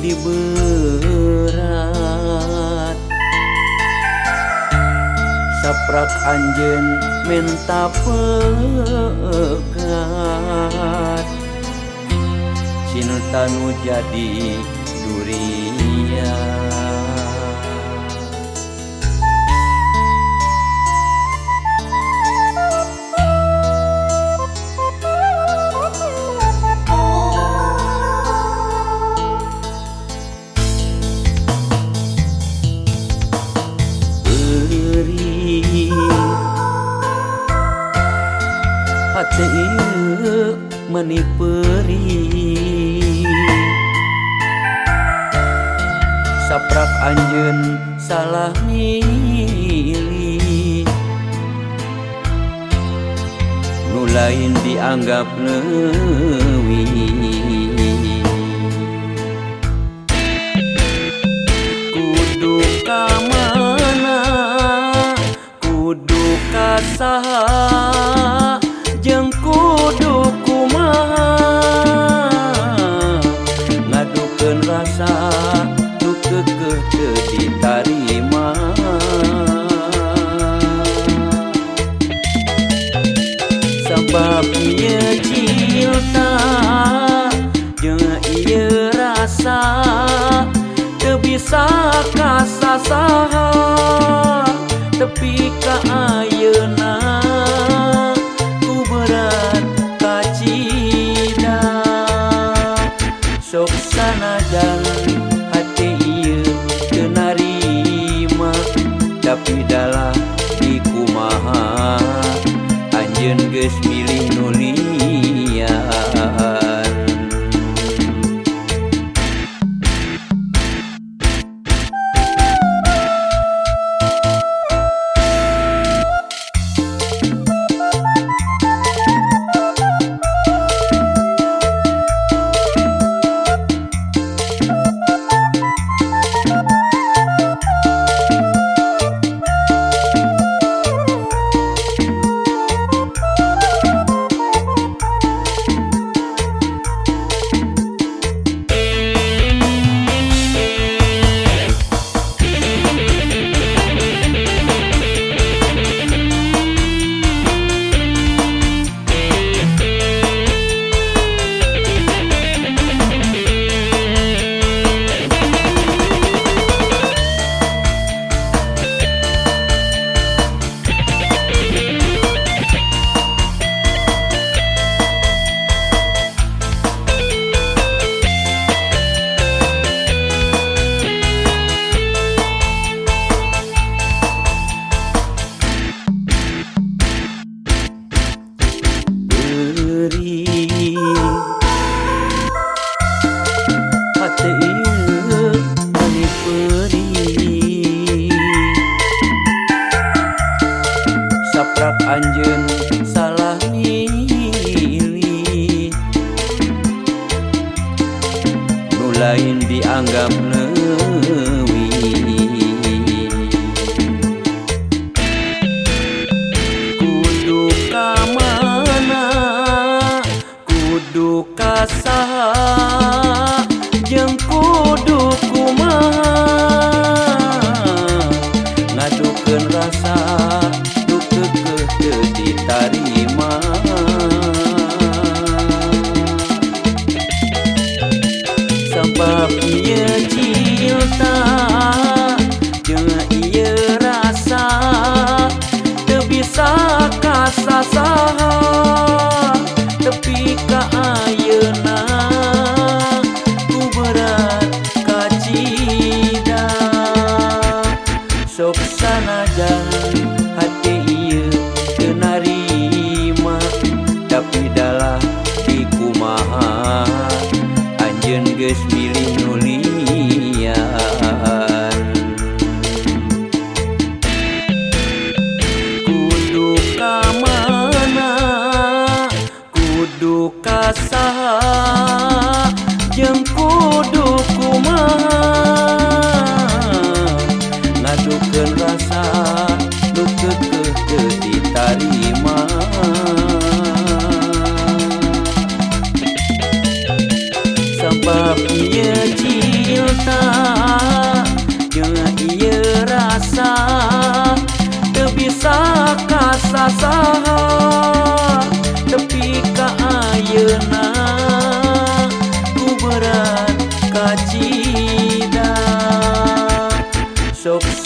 jadi berat. Saprak anjeun menta pegat, cinta nu jadi durian. Hate ieu meuni perih, saprak anjeun salah milih, nu lain dianggap leuwih. Kudu ka mana, kudu ka saha, jeung kudu kumaha, ngadukeun rasa nu keukeuh teu ditarima. Sabab ieu cinta jeung ieu rasa teu bisa kasasaha, tepi ka ayeuna ku berat kacida. Sok sanajan hate ieu teu narima, tapi dalah dikumaha anjeun geus milih nu lian. Hate ieu meuni perih, saprak anjeun salah milih, nu lain dianggap leuwih. Kudu ka mana, kudu ka saha, jeung kudu kumaha, ngadukeun rasa nu keukeuh teu ditarima. Sabab ieu cinta jeung ieu rasa teu bisa kasasaha, tepi ka ayeuna ku berat kacida. Sok sanajan hate ieu teu narima, tapi dalah dikumaha anjeun geus milih nu lian. Kudu ka mana, kudu ka saha, jeung kudu kumaha, ngadukeun rasa nu keukeuh teu ditarima. Sabab ieu cinta Cinta jeung ieu rasa teu bisa kasasaha tepi ka ayeuna ku berat kacida. Sok.